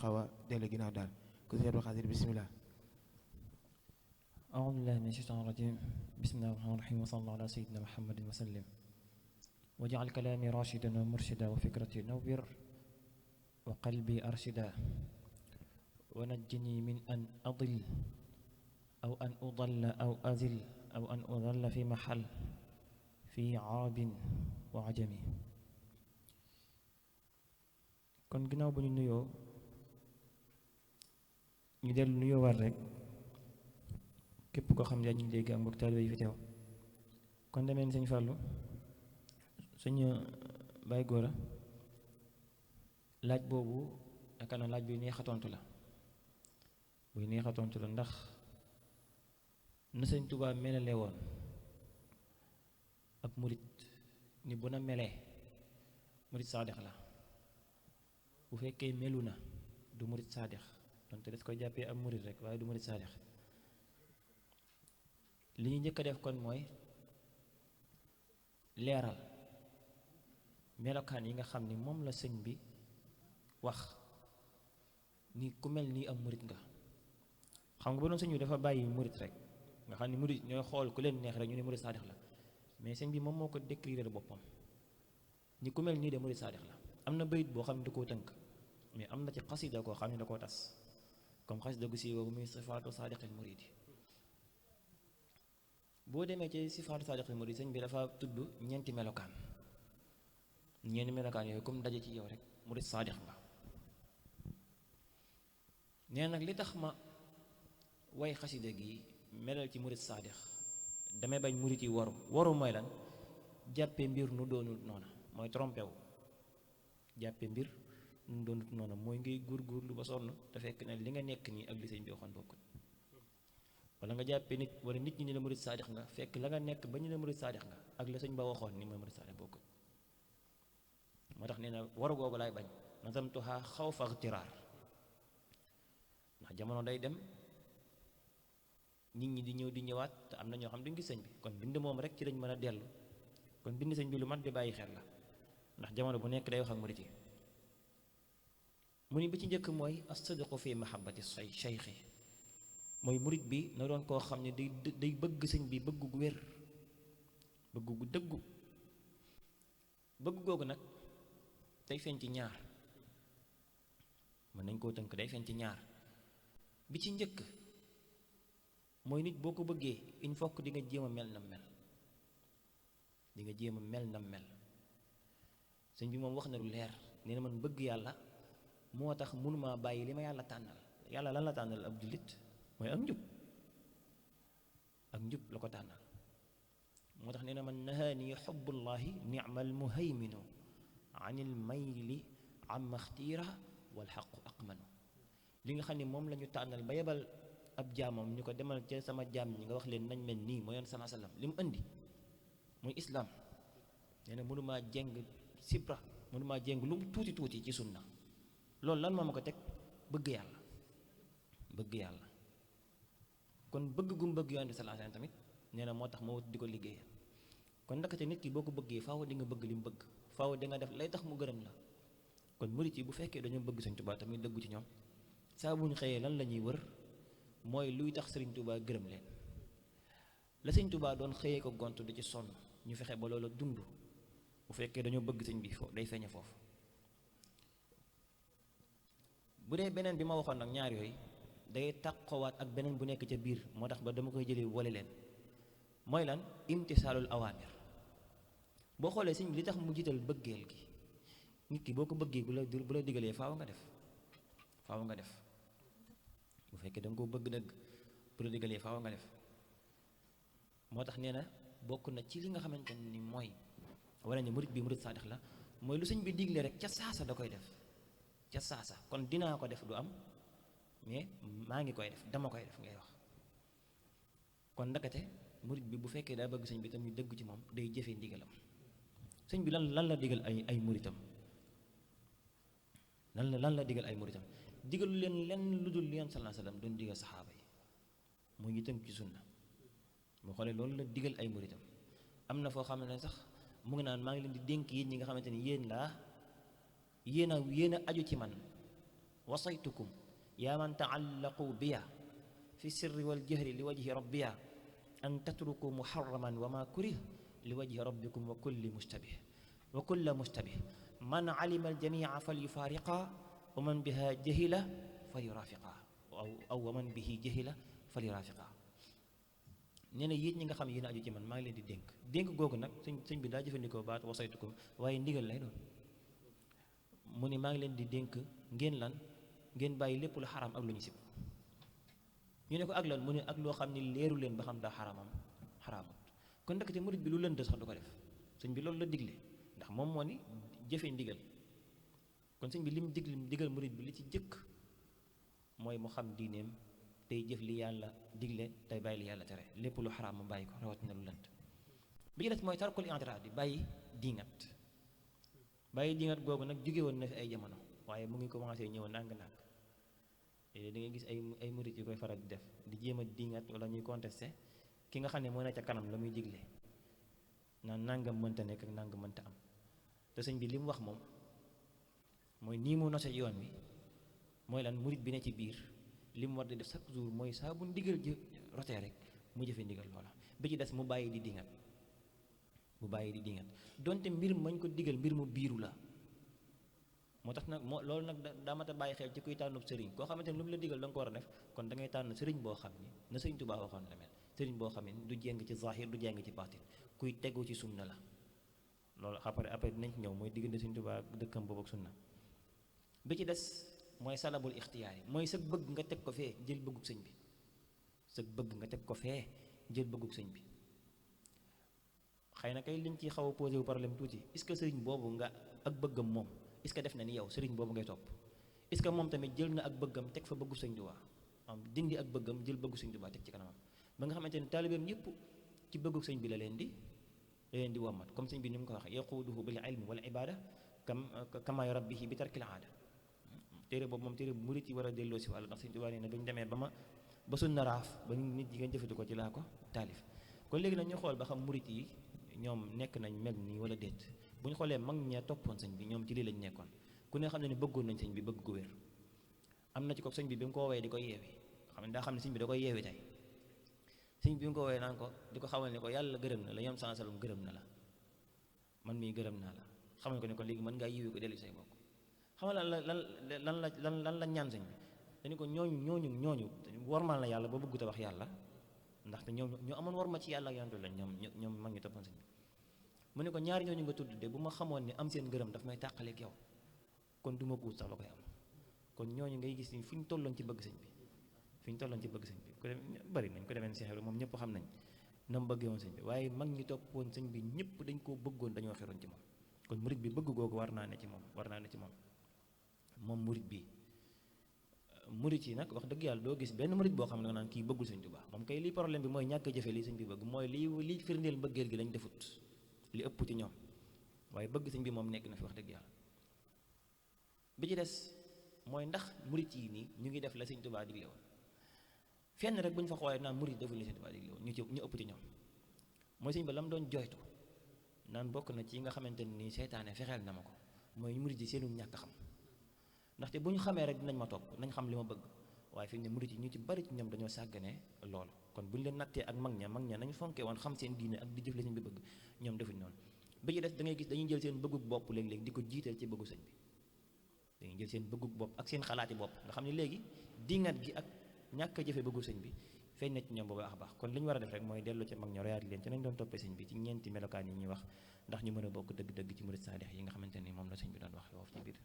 xaw a dellu ginnaaw daal ku si Abdou Khadir bisimilah. أعوذ بالله من الشيطان الرجيم بسم الله الرحمن الرحيم وصلى الله على سيدنا محمد وسلم وجعل كلامي راشدا ومرشدا وفكرتي نوّر وقلبي أرشدا ونجني من أن أضل أو أن أضل أو أذل أو أن أضل في محل في عرب وعجم. kon ginnaaw bu ñu nuyoo ñu dellu nuyoo war rek képp koo xam ne yaa ñu ngi dégg ak mbokk taalibe yi fi teew kon demee ni sëñ Fallou suñu Baye Gora laaj boobu yaakaar naa laaj buy neex a tontu la ndax na sëñ Tuubaa melale woon ab murit ni bu na melee murit saadix la bu fekkee melu na du murit saadix donte des koy jàppee ab murit rek waaye du murit saadix li ñu njëkk a def kon mooy leeral melokaan yi nga xam ni moom la sëñ bi wax ni ku mel nii am murit nga xam nga ba doon sëñ bi dafa bàyyi murit rek nga xam ni murit ñooy xool ku leen neex rek ñu ne murit saadix la mais sëñ bi moom moo ko décrire boppam ni ku mel nii de murit saadix la am na bayit boo xam ne da koo tënk mais am na ci xasida koo xam ne da koo tas comme xasida gu siiw bu muy sifaatu saadiqil muridi boo demee ci sifaatu saadiqil muridi sëñ bi dafa tudd ñeenti melokaan yooyu comme daje ci yow rek murit saadix nga nee nag li tax ma way xasida gi melal ci murit saadix damay bañ murit yi waru mooy lan jàppe mbir nu doonul noona mooy trompé wu jàppe mbir nu doonut noona mooy ngay góorgóorlu ba sonn te fekk na li nga nekk nii ak li sëñ bi waxoon bokkut wala nga jàppe nit wala nit ñi ne la murit saadix nga fekk la nga nekk ba ñu ne murit saadix nga ak la sëñ ba waxoon ni mooy murit saadix bokkut moo tax nee na waru googu laay bañ nazamtuha xawfa ixtiraar ndax jamono day dem nit ñi di ñëw di ñëwaat te am na ñoo xam duñ gis sëñ bi kon bind moom rek ci lañ mën a dellu kon bind sëñ bi lu mat di bàyyi xel la ndax jamono bu nekk day wax ak murit yi mu ni bi ci njëkk mooy as-sidqu fi mahabbati shaykhi mooy murit bi na doon koo xam ne day bëgg sëñ bi bëgg gu wér bëgg gu dëggu bëgg googu nag day feeñ ci ñaar mën nañ koo tënk day feeñ ci ñaar bi ci njëkk mooy nit boo ko bëggee il faut que di nga jéem a mel na mel di nga jéem a mel na mel sëñ bi moom wax na lu leer nee na man bëgg yàlla moo tax mënumaa bàyyi li ma yàlla tànnal yàlla lan la tànnal ab jullit mooy ak njub la ko tànnal moo tax nee na man nahaani xubbullahi ni'mal muhayminu anil mayli amma xtiira wal xaqu aqmanu li nga xam ne moom la ñu tànnal ba yebal ab jaamam ñu ko demal ca sama jaam ñi nga wax leen nañ mel nii mooy yoon sama sallam li mu indi muy islaam nee na mënumaa jeng sibra mënumaa jeng lu mu tuuti tuuti ci sunna loolu lan moo ma ko teg bëgg yàlla kon bëgg gum bëgg yonent bi sallallahu alayhi wasallam tamit nee na moo tax moo di ko liggéeyal kon ndakate nit ki boo ko bëggee faaw di nga bëgg li mu bëgg faaw di nga def lay tax mu gërëm la kon murit yi bu fekkee dañoo bëgg Sëñ Tuubaa tamit dëggu ci ñoom saa bu ñu xëyee lan la ñuy wër mooy luy tax Sëriñ Tuubaa gërëm leen la Sëñ Tuubaa doon xëyee ko gont di ci sonn ñu fexe ba loola dund bu fekkee dañoo bëgg sëñ bi foofu day feeñe foofu bu dee beneen bi ma waxoon nag ñaar yooyu day taqowaat ak beneen bu nekk ca biir moo tax ba dama koy jëlee wole leen mooy lan imtisaalul awaamir boo xoolee sëñ bi li tax mu jiital bëggeel gi nit ki boo ko bëggee bu la digalee faaw nga def bu fekkee da nga koo bëgg dëgg bu la digalee faaw nga def moo tax nee na bokk na ci li nga xamante ni mooy wala ne murit bi murit saadix la mooy lu sëñ bi digle rek ca saasa da koy def ca saasa kon dinaa ko def du am mais maa ngi koy def dama koy def ngay wax kon ndakate murit bi bu fekkee daa bëgg sëñ bi tam ñu dëgg ci moom day jëfee ndigalam sëñ bi lan la digal ay muritam lan la digal ay muritam digalu leen lenn lu dul li Yonent sallallahu alayhi wasallam doon digal saxaaba yi mu ngi tënk ci sunna boo xoolee loolu la digal ay muritam am na foo xam ne sax mu ngi naan maa ngi leen di dénk yéen ñi nga xamante ni yéen a aju ci man wasaytukum yaa man taallaqu biya fi sirri wal jahri li wajhi rabbiya an tatruku muharraman wa ma kurih li wajhi rabbikum wa kulla mustabih man alima aljamia falyufariqa wa man biha jahila falyurafiqa aw wa man bihi jahila falyurafiqa. nee na yéen ñi nga xam yéen a aju ci man maa ngi leen di dénk googu nag sëñ bi daa jëfandikoo baat wasaytukum waaye ndigal lay doon. mu ne maa ngi leen di dénk ngeen bàyyi lépp lu xaraam ak lu ñu sib. ñu ne ko ak lan mu ne ak loo xam ne leeru leen ba xam daa xaraamut kon ndekete murit bi lu lënd sax du ko def sëñ bi loolu la digle ndax moom moo ni jëfe ndigal kon sëñ bi lim digal murit bi li ci jëkk mooy mu xam diineem tey jëf li yàlla digle tey bàyyi li yàlla tere lépp lu xaraam mu bàyyi ko rawatina lu lënd. bi ci des mooy tarkul i'tiraad di bàyyi diingat googu nag jóge woon na fi ay jamono waaye mu ngi commencé ñëw ndànk-ndànk da ngay gis ay murit yu koy faral di def di jéem a diingat wala ñuy contesté ki nga xam ne moo ne ca kanam la muy digle naan nangam mënta nekk ak nangam mënta am te sëñ bi li mu wax moom mooy nii mu nose yoon wi mooy lan murit bi ne ci biir li mu war di def chaque jour mooy saa bu ndigal rotee rek mu jëfe ndigal loola bi ci des mu bàyyi di diingat donte mbir mañ ko digal mbir mu biiru la moo tax nag loolu nag daa mat a bàyyi xel ci kuy tànnub sëriñ koo xamante ne lu mu la digal da nga ko war a def kon da ngay tànn sëriñ boo xam ni na sëriñ Tuubaa waxoon la mel sëriñ boo xam ne du jéng ci zahir du jéng ci baatin kuy tegu ci sunna la loolu après dinañ ci ñëw mooy diggante sëriñ Tuubaa dëkkam boobu ak sunna bi ci des mooy salabul ixtiyaar yi mooy sag bëgg nga teg ko fee jël bëggug sëñ bi sag bëgg nga teg ko fee jël bëggug sëñ bi xëy na kay liñ ci xaw a posé wu problème tuuti est-ce que sëriñ boobu nga ak bëggam moom est-ce que def na ni yow sëriñ boobu ngay topp est-ce que moom tamit jël na ak bëggam teg fa bëggu sëñ Tuubaa am dindi ak bëggam jël bëggu sëñ Tuubaa teg ci kanamam ba nga xamante ne taalibeem yëpp ci bëggu sëñ bi la leen di wommat comme sëñ bi ni mu ko waxee yaquuduhu bil ilmi wal ibada kama rabbihi bi tarkil aada téere boobu moom téere bu murit yi war a delloo si wàlla ndax sëñ Tuubaa nee na ba ñu demee ba sunna raaf ba nit yi ngeen jëfandikoo ci laa ko taalif kon léegi nag ñu xool ba xam murit yi ñoom nekk nañ mel nii wala déet bu ñu xoolee mag ñee toppoon sëñ bi ñoom ci lii lañ nekkoon ku ne xam ne ni bëggoon nañ sëñ bi bëgg gu wér am na ci ko sëñ bi mu ko woowee di ko yeewi xam ne daa xam ne sëñ bi da koy yeewi tey sëñ bi mu ko woowee naan ko di ko xamal ne ko yàlla gërëm na la ñoom sansalum gërëm na la man mii gërëm naa la xamal ko ne ko léegi mën ngaa yiwi ko dellu say bokk xamal lan la ñaan sëñ bi dañu ko ñooñu warmal na yàlla ba bëggut a wax yàlla ndaxte ñoo amoon war ma ci yàlla ak yonent la ñoom mag ñi toppoon sëñ bi mu ne ko ñaari ñooñu nga tudd de bu ma xamoon ne am seen ngërëm daf may tàqaleeg yow kon du ma ko wut sax la koy am kon ñooñu ngay gis ni fu ñu tolloon ci bëgg sëñ bi ku dem bari nañ ko demee Seex Ibra moom ñëpp xam nañ na mu bëggee woon sëñ bi waaye mag ñi toppoon sëñ bi ñëpp dañ koo bëggoon dañoo xeroon ci moom kon murit bi bëgg googu war naa ne ci moom murit bi murit yi nag wax dëgg yàlla doo gis benn murit boo xam ne nga naan kii bëggul sëñ Tuubaa moom kay li problème bi mooy ñàkk a jëfe li sëñ bi bëgg mooy li firndeel mbëggeel gi lañ defut li ëpp ci ñoom waaye bëgg sëñ bi moom nekk na fi wax dëgg yàlla bi ci des mooy ndax murit yi nii ñu ngi def la sëñ Tuubaa digle woon fenn rek bu ñu fa xoolee naan murit deful li sëñ Tuubaa digle woon ñu ëpp ci ñoom mooy sëñ ba la mu doon jooytu naan bokk na ci nga xamante ni seytaane fexeel na ma ko mooy murit yi seenu ñàkk xam ndaxte bu ñu xamee rek dinañ ma topp nañ xam li ma bëgg waaye fi mu ne murit yi ñu ci bari ci ñoom dañoo sàggane loolu kon bu ñu leen nattee ak mag ña nañu fonkee woon xam seen diine ak di jëf la sëñ bi bëgg ñoom defuñ noonu bi ci des da ngay gis dañuy jël seen bëggug bopp léeg-léeg di ko jiital ci bëggu sëñ bi dañuy jël seen bëggug bopp ak seen xalaati bopp nga xam ne léegi dingat gi ak ñàkk a jëfe bëggu sëñ bi feeñ na ci ñoom bu baax a baax kon li ñu war a def rek mooy dellu ci mag ña royaat leen ci nañ doon toppee sëñ bi ci ñeenti melokaan yi ñuy wax ndax ñu mën a bokk dëgg-dëgg ci murit saadix yi nga xamante ni moom la sëñ bi doon wax foofu ci biir